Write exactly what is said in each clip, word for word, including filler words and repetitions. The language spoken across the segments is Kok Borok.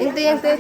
Ente, ente.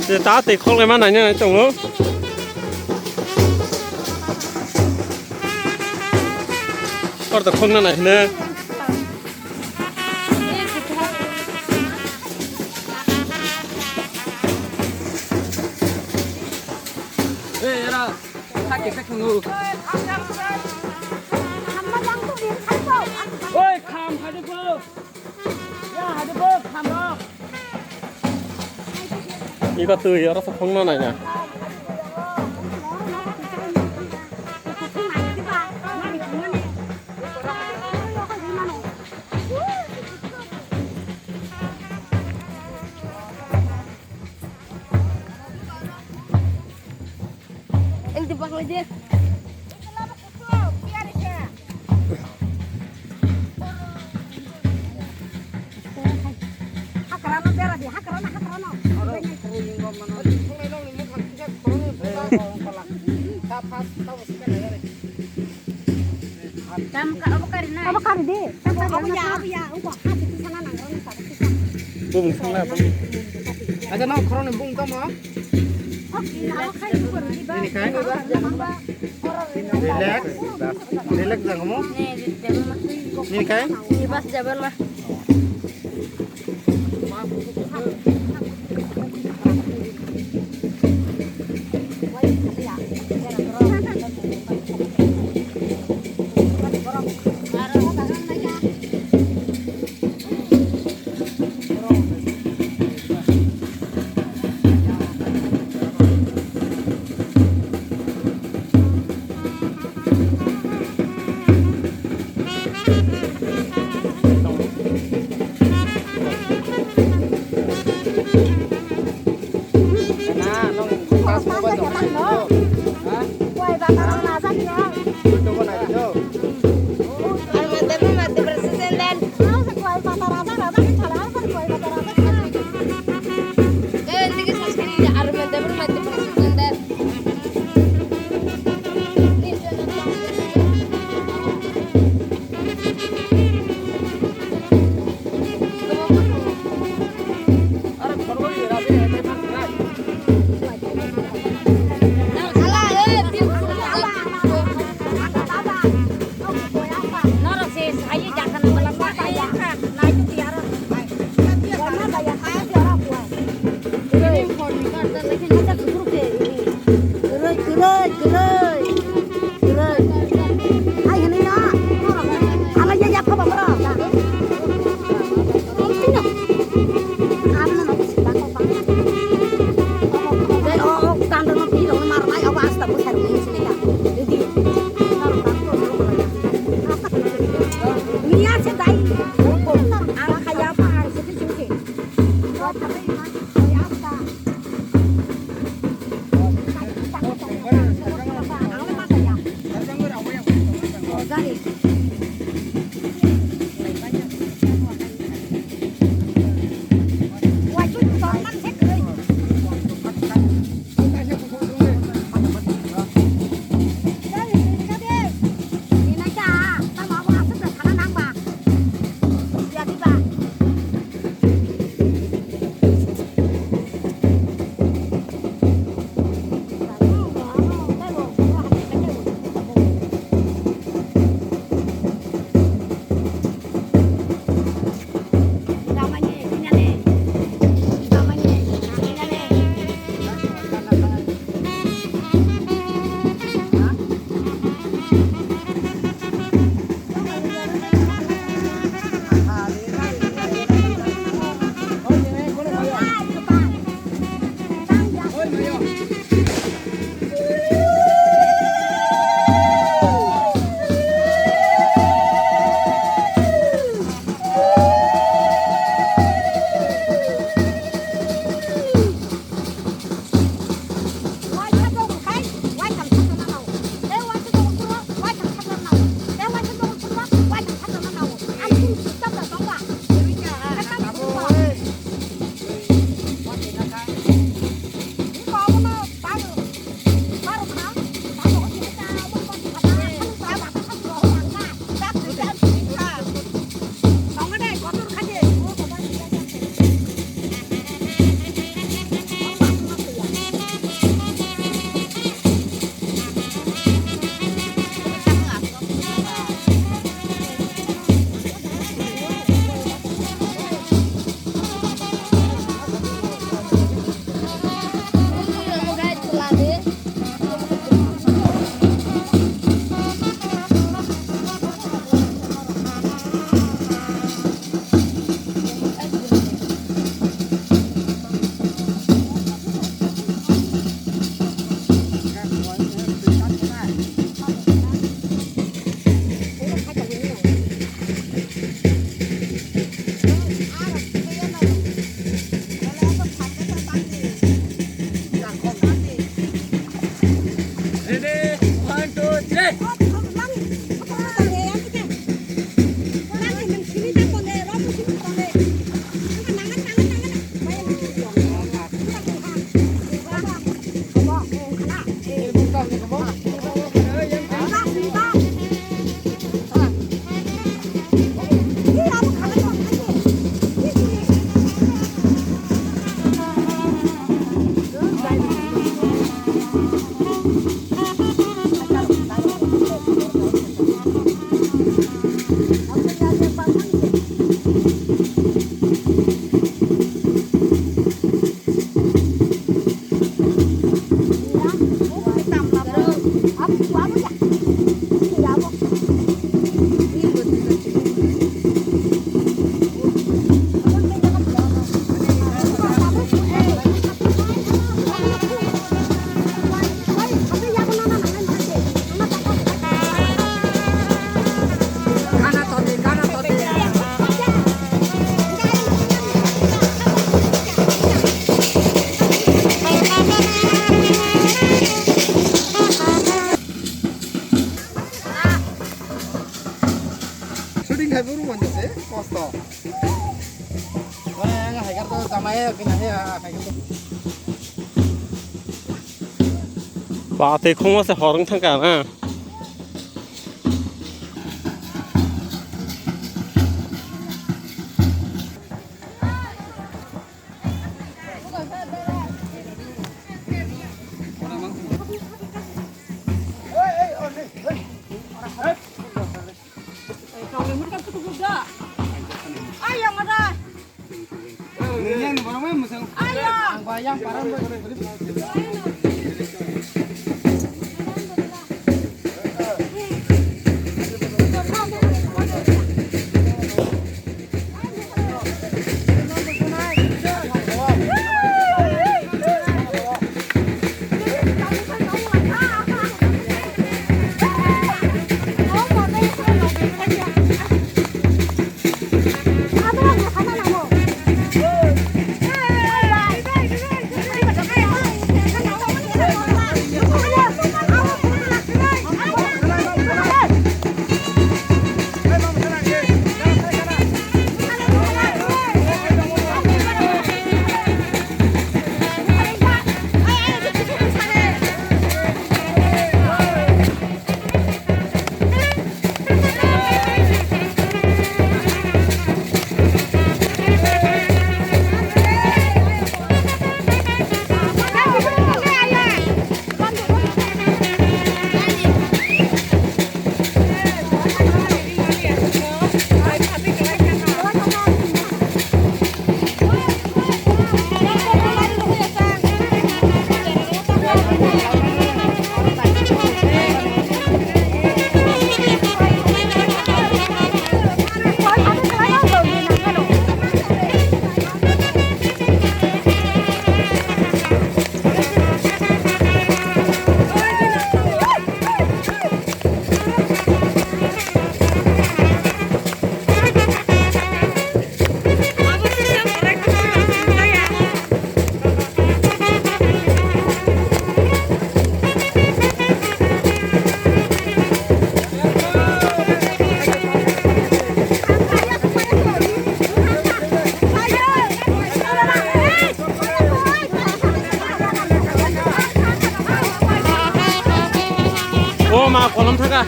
Je ta tei khol ma nai nai tongo. Kor to khol na nai hne. Ei, era, hake se khungu. Oi, kham, hade bo. Ya, hade bo, kham rok. Iko twi, oro se khung no nai na. Ang di bakla je. Hakrano bera di, hakrano, hakrano. Tam ka, abo kari na. Abo kari de. Abo, abo ya, abo ya, abo ha, itu sana nang, rani sa, itu sana. Bubung sana, bubung. Ada no, khoroknwi bung tamo. Ini kai. Relax. Relax jang mo. Ini kai. Ini bas jaban ma. Tin hajar kuphuru khe, ini. Kwrwi, kwrwi, kwrwi. Kwrwi. Hai hwnwi no. Ala ya ya phaba bro. Abna no sida ko pa. Dai o, o, tanda no pi rong mar nai, o, asta ko sar ni sini ya. Ini. Niya se dai. Ang kaya pa, ang sini sini. Ready? One, two, three. Shooting khai buru manja se kosto. Oi, ang haikar to jamai, kina he, haikar to. Ba, tei khungma se horong thangka na. O ma, kolom thaka.